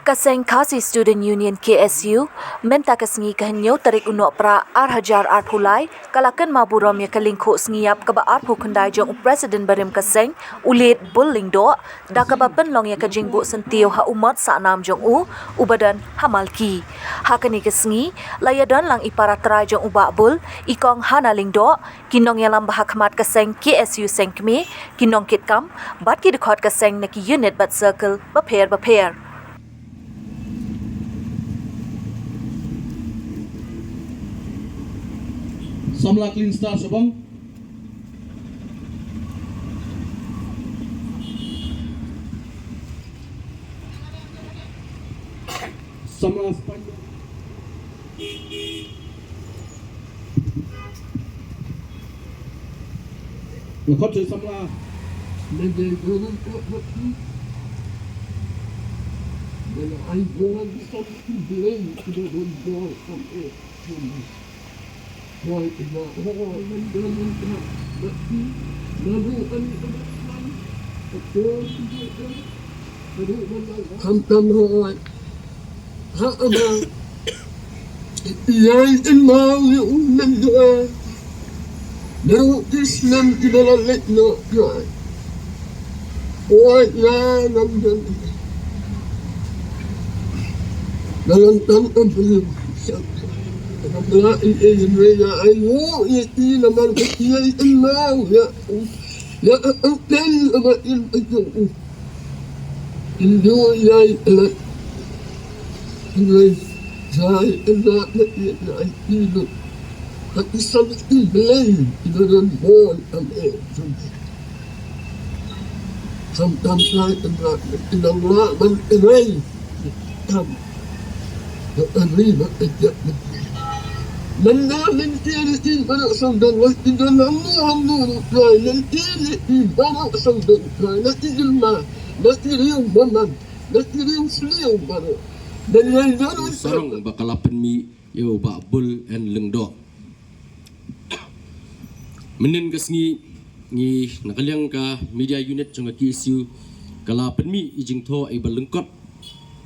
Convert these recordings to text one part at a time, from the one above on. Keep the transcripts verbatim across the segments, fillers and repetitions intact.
Ka seng Khasi Student Union K S U, mynta ka sngi ka hynñiew tarik u Nohprah ar hajar arphew lai, ka la kynmaw burom ïa ka lyngkhuh sngi ïap kaba arphew khyndai jong u President barim ka seng, u Late Bull Lyngdoh, da kaba pynlong ïa ka jingbuh syntiew ha u mot sahnam jong u, uba don ha Malki. Ha kane ka sngi, la ïadon lang i para trai jong u Bah Bull, i Kong Hana Lyngdoh, ki nongïalam ba ha khmat ka seng K S U seng kmie, ki nongkitkam, bad ki dkhot ka seng na ki unit bad circle bapher bapher. Samla Clean Star Sabang. Samla Spanya. Nge khot jong samla. Nge dei dei ko ko ko. Nge ai ko ko ko ko. Khamtam hooid. Haba ïai kynmaw ïa u Lyngdoh, naduh ki snem kiba la leit noh, ïa hooid, ïa Lyngdoh. Dalam tangan beliau. Ïa ayu, ïa i laman ïa i mau, ïa. Ïa angkel aba in ayu. Indo ïa i elak. Ïa i elak, ïa i indo. Tapi sampai i belai, i dalam bol am eh. Khamtam tlai tynrak, i nang lah ban i rei. Tam. Ri ba i jep. Mynta lynti lynti baroh sawdong, lynti don hangne hangne ruh tlai, lynti lynti baroh sawdong tlai, lynti ilma, lynti riewmaman, lynti riewsniew baroh. Lynti baroh. Sarong ba ka la pynmih ïa u Bah Bull N Lyngdoh. Mynnin ka sngi ngi na ka liang ka media unit jong ka K S U ka la pynmih i jingthoh iba lyngkot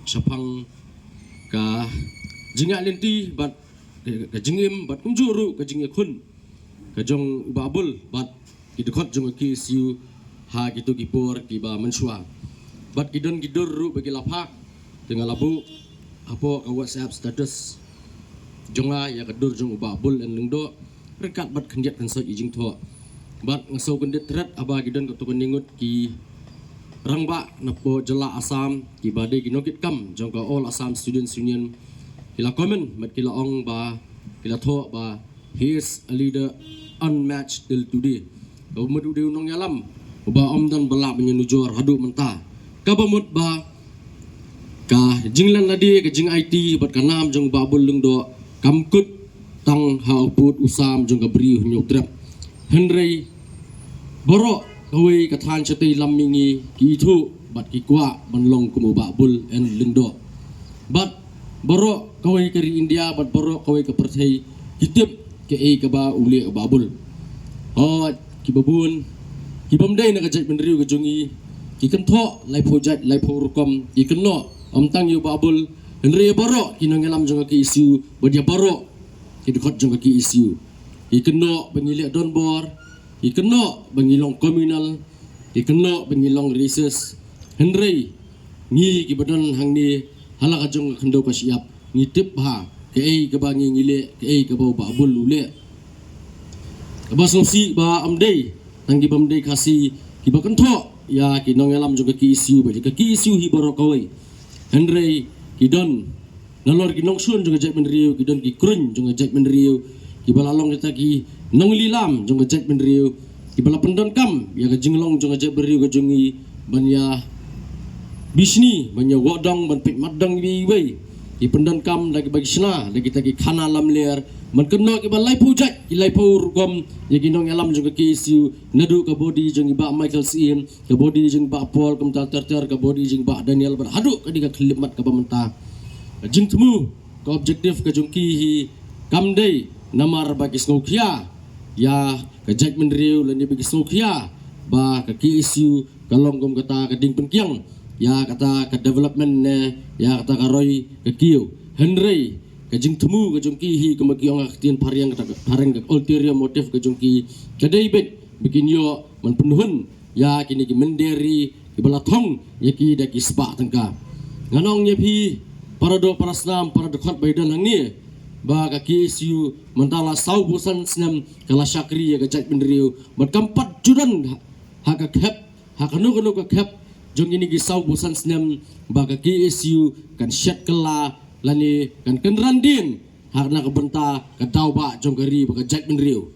shaphang ka jingïaid lynti bad ka jingim bad kumjuh ruh ka jingïakhun ka jong u Bah Bull bad ki dkhot jong ka K S U ha kito ki por kiba mynshuwa. Bad ki don ki dur ruh ba ki la phah, te nga la buh hapoh ka WhatsApp status jong nga ïa ka dur jong u Bah Bull N Lyngdoh ryngkat bad khyndiat khynsoit i jingthoh. Bad nga sngewkyndiat tret haba ki don kato kane ngut ki rangbah napoh jylla Assam kiba dei ki nongkitkam jong ka All Assam Students Union ki la comment bad ki la ong ba ki la thoh ba he is a leader unmatched till today. Kaba mut u dei u nongïalam uba ym don ba lah ban ïanujor haduh mynta. Kaba mut ba ka jinglen lade, ka jingaiti bad ka nam jong u Bah Bull Lyngdoh kam kut tang ha u pud u sam jong ka Bri u Hynñiewtrep. Hynrei baroh kawei ka thaiñ shatei lam mihngi ki ithuh bad ki kwah ban long kum u Bah Bull N Lyngdoh. Bad baroh kawei ka ri India bad baroh kawei ka pyrthei ki tip kaei kaba u leh u Bah Bull. Hooid, kiba bun, ki bym dei na ka jaitbynriew ka jong ngi, ki kynthoh laiphew jait laiphew rukom, ki kynnoh ym tang ïa u Bah Bull, hynrei ïa baroh ki nongïalam jong ka K S U bad ïa baroh ki dkhot jong ka K S U. Ki kynnoh ba ngi leh donbor, ki kynnoh ba ngi long communal, ki kynnoh ba ngi long racist. Hynrei ngi kiba don hangne ha la ka jong ka khyndew ka shyiap, ngi tip bha kaei kaba ngi ngi leh, kaei kaba u Bah Bull u leh. Kaba sngewsih ba ym dei tang ki bym dei Khasi kiba kynthoh ïa ki nongïalam jong ka K S U bad ïa ka K S U hi baroh kawei. Hynrei ki don nalor ki nongshun jong ka jaitbynriew, ki don ki kruiñ jong ka jaitbynriew, kiba la long kita ki nonglilam jong ka jaitbynriew, kiba la pyndonkam ïa ka jinglong jong ka jaitbynriew ka jong ngi ban ïa bishni, ban ïa wad dong, ban peit mat dong iwei iwei. Ki pyndonkam da kiba ki shna da kita ki khana lamler, ban kynnoh kiba laiphew jait ki laiphew rukom ïa ki nongïalam jong ka K S U, naduh ka body jong i Bah Michael Syiem, ka body jong i Bah Paul, kumta ter ter ka body jong i Bah Daniel, bad haduh ka dei ka khyllipmat kaba mynta. Ka jingthmu, ka objective ka jong ki hi kam dei namar ba ki sngewkhia ïa ka jaitbynriew lane ba ki sngewkhia ba ka K S U ka long kum kata ka ding pynkiang ïa kata ka development ne ïa kata ka roi ka kiew. Hynrei ka jingthmu ka jong ki hi, kumba ki ong ha ka ktien phareng, kata ka phareng ka ulterior motive ka jong ki, ka dei beit ba kin ïoh ban pynhun ïa kine ki mynder ri kiba la thong ïa ki da ki spah tyngka. Ngan ong ïa phi para doh para snam, para dkhot ba ïadon hangne, ba ka K S U mynta la sawphew san snem ka la shakri ïa ka jaitbynriew, bad kam pat ju don ha ka khep, ha kano kano ka khep jong kine ki sawphew san snem ba ka K S U kan shet kylla lane kan kynran dien ha na ka bynta ka daw bah jong ka ri bad ka jaitbynriew.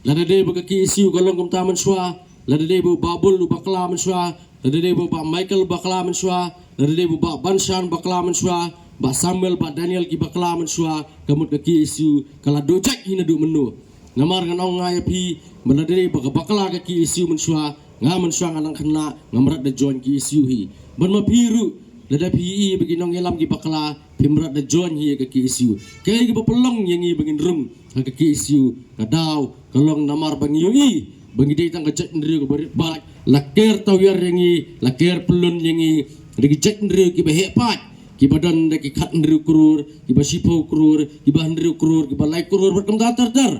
Lada dei ba ka K S U ka long kumta mynshuwa, lada dei ba u Bah Bull u bakla mynshuwa, lada dei ba u Bah Michael u bakla mynshuwa, lada dei ba u Bah Banshan u bakla mynshuwa, Bah Samuel, Bah Daniel ki bakla mynshuwa, ka mut ka K S U ka la duh jait hi naduh mynno. Namar ngan ong nga ïa phi, ba lada dei ba ka bakla ka K S U mynshuwa, nga mynshuwa nga nang khynnah, ngam rat da join K S U hi. Bad ma phi ruh, lada phi ïohi ba ki nongïalam ki bakla, phim rat da join hi ïa ka K S U. Kaei kaba pynlong ïa ngi ba ngin rung ha ka K S U? Ka daw ka long namar ba ngi ïohi ba ngi dei tang ka jaitbynriew kaba rit paid, la ker tawiar ïa ngi, la ker pyllun ïa ngi da ki jaitbynriew kiba heh paid, kiba don da ki khathynriew klur, kiba shiphew klur, kiba hynriew klur, kiba lai klur, bad kumta ter ter.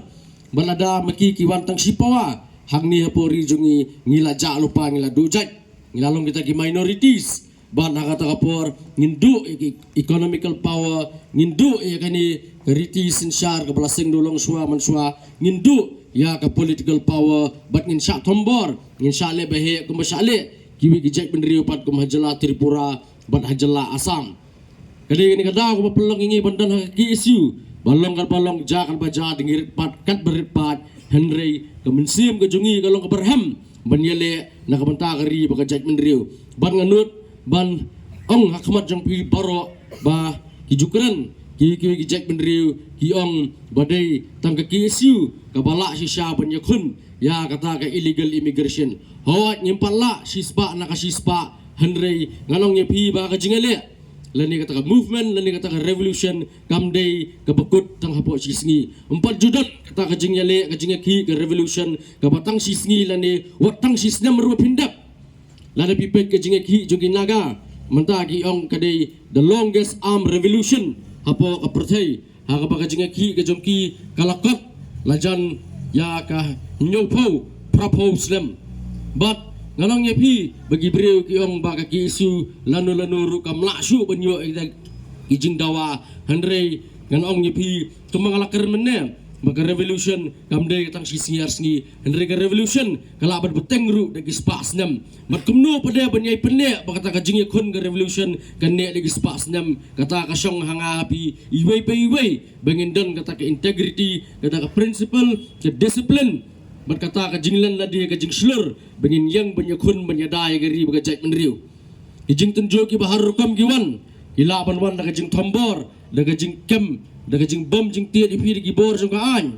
Bad lada ma ki ki wan tang shipawa hangne hapoh ri jong ngi, ngi la jah lypa, ngi la duh jait, ngi la long kita ki minorities. Bad ha kata ka por ngin duh ïa ki economical power, ngin duh ïa kane ka riti synshar kaba la seng duh longshuwa manshuwa, ngin duh ïa ka political power, bad ngin shah thombor, ngin shah leh ba heh kumba shah leh kiwei ki jaitbynriew pat kum ha jylla Tripura bad ha jylla Assam. Ka dei kane ka daw kaba pynlong ïa ngi ban don ha ka K S U, ba long katba long, jia katba jia, da ngi rit paid katba rit paid, hynrei ka mynsiem ka jong ngi ka long kaba rhem ban ïaleh na ka bynta ka ri bad ka jaitbynriew. Bad nga nud ban ong ha khmat jong phi baroh ba ki ju kren ki, ki, ki jaitbynriew ki ong ba dei tang ka K S U kaba lah shisha ban ïakhun ïa kata ka illegal immigration. Hooid, ngim pat lah shispah na ka shispah, hynrei ngan ong ïa phi ba ka jingïaleh lane kata ka movement lane kata ka revolution kam dei kaba kut tang hapoh shi sngi. Ym pat ju don kata ka jingïaleh, ka jingïakhih, ka revolution kaba tang shi sngi lane wat tang shi snem ruh phin dep. Lada phi peit ka jingïakhih jong ki Naga, mynta ki ong ka dei the longest armed revolution hapoh ka pyrthei, ha kaba ka jingïakhih ka jong ki ka la kot la jan ïa ka hynñiewphew phraphew snem. Bad ngan ong ïa phi ba ki briew ki ong ba ka K S U lano lano ruh kam lah shuh ban ïoh ïa ki jingdawa, hynrei ngan ong ïa phi kumba nga la kren mynne ba ka revolution kam dei tang shi sngi ar sngi, hynrei ka revolution ka lah ban bteng ruh da ki spah snem. Bad kumno pat de ban ïai pynneh ba kata ka jingïakhun ka revolution kan neh da ki spah snem? Kata ka shong ha nga ha phi iwei pa iwei ba ngin don kata ka integrity, kata ka principle, ka discipline, bad kata ka jinglen lade, ka jingshlur ba ngin ïeng ban ïakhun ban ïada ïa ka ri bad ka jaitbynriew. Ki jingtynjuh kiba har rukom ki wan, ki lah ban wan da ka jingthombor, da ka jingkem, da ka jingbym jingtied ïa phi da ki bor jong ka aiñ.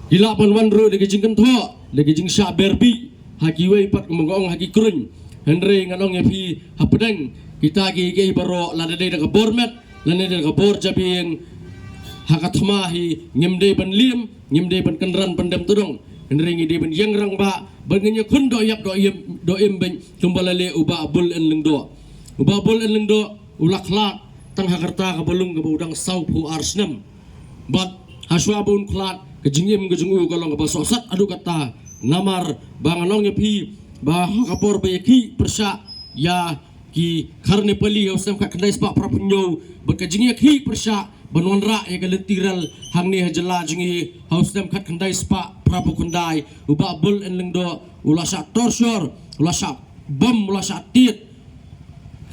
Ki lah ban wan ruh da ka jingkynthoh, da ka jingshah berbih ha kiwei pat, kumba nga ong, ha ki kruiñ. Hynrei ngan ong ïa phi hapdeng kita kiei kiei baroh, lada dei da ka bor met lane da ka bor jabieng, ha ka thma hi ngim dei ban liem, ngim dei ban kynran pyndem tdong, hynrei ngi dei ban ïeng rangbah bad ngin ïakhun doh ïap doh im, doh im beit kumba la leh u Bah Bull N. Lyngdoh. U Bah Bull N. Lyngdoh u la khlad tang ha ka rta kaba lung kaba u dang sawphew ar snem. Bad hashwa ba un khlad, ka jingim ka jong u ka long kaba sohsat haduh katta, namar ba ngan ong ïa phi ba ha ka por ba ïakhih pyrshah ïa ki khar Nepali ha u snem khatkhyndai spah phraphew hynñiew, bad ka jingïakhih pyrshah ban wanrah ïa ka lynti rel hangne ha jylla jong ngi ha u snem khatkhyndai spah phraphew khyndai, u Bah Bull N. Lyngdoh u la shah torture, u la shah bom, u la shah tied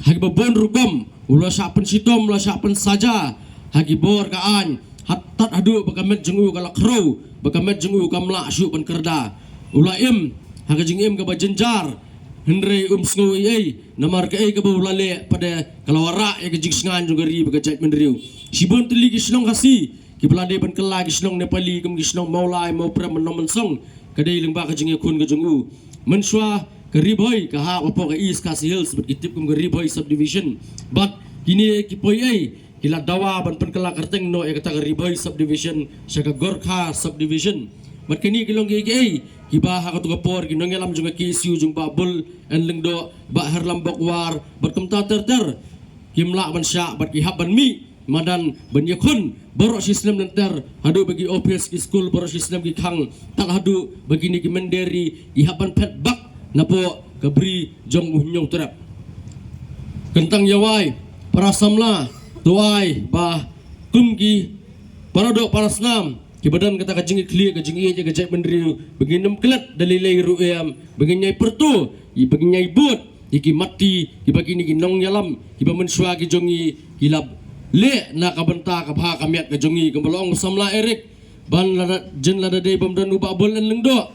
ha kiba bun rukom, u la shah pynshitom, u la shah pynsaja ha ki bor ka aiñ, haduh tad haduh ba ka met jong u ka la khrew, ba ka met jong u kam lah shuh ban kyrda. U la im ha ka jingim kaba jynjar, hynrei um sngew ei ei, namar kaei kaba u la leh pat de ka la wanrah ïa ka jingsngaiñ jong ka ri bad ka jaitbynriew. Shibun tylli ki shnong Khasi kiba la dei ban kylla ki shnong Nepali kum ki shnong Mawlai, Mawprem, Nongmynsong, ka dei lyngba ka jingïakhun ka jong u. Mynshuwa ka Ri Bhoi ka hap hapoh ka East Khasi Hills bad ki tip kum ka Ri Bhoi Subdivision. Bad kine ki poi ei ki la dawa ban pynkylla kyrteng noh ïa kata ka Ri Bhoi Subdivision sha ka Gorkha Subdivision. Bad kine ki long kiei kiei kiba ha kato ka por ki nongïalam jong ka K S U jong Bah Bull N Lyngdoh, Bah Herlam Bokwar, bad kumta ter ter, kim lah ban shah bad ki hap ban mih madan ban ïakhun baroh shi snem lynter, haduh ba ki office, ki skul baroh shi snem ki khang, tad haduh ba kine ki mynder ri ki hap ban phet bak napoh ka bri jong u Hynñiewtrep. Kyntang ïa wai para samla, to ai ba kum ki para doh para snam kiba don kata ka jingïakhun, ka jingïeit ïa ka jaitbynriew, ba ngin ym klet da lei lei ruh em, ba ngin ïai pyrto, ba ngin ïai bud ïa ki matti kiba kine ki nongïalam kiba mynshuwa ki jong ngi ki la leh na ka bynta ka bha ka miat ka jong ngi. Kumba la ong u samla Eric, ban lada jin lada dei bym don u Bah Bull N Lyngdoh,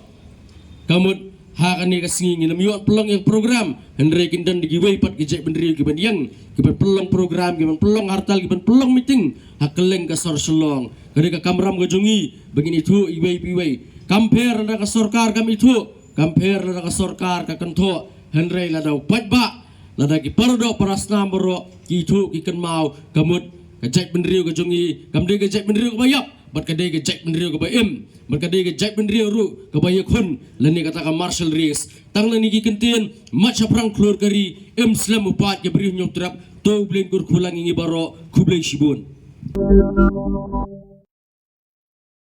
ka mut ha kane ka sngi ngin ym ïoh pynlong ïa ka program, hynrei kin don da kiwei pat ki jaitbynriew kiban ïeng, kiban pynlong program, kiban pynlong hartal, kiban pynlong meeting ha kylleng ka sor Shillong. Ka dei ka kamram ka jong ngi ba ngin ithuh iwei pa iwei. Kam pher lada ka sorkar kam ithuh, kam pher lada ka sorkar ka kynthoh, hynrei lada u paidbah, lada ki para doh para snam baroh ki ithuh ki kynmaw, ka mut ka jaitbynriew ka jong ngi kam dei ka jaitbynriew kaba ïap, bad ka dei ka jaitbynriew kaba im, bad ka dei ka jaitbynriew ruh kaba ïakhun lane kata ka martial race. Tang lane ki kyntien, mat shaphrang khlur ka ri, im slem u paid ka bri Hynñiewtrep. To U Blei un kyrkhu lang ïa ngi baroh. Khublei shibun.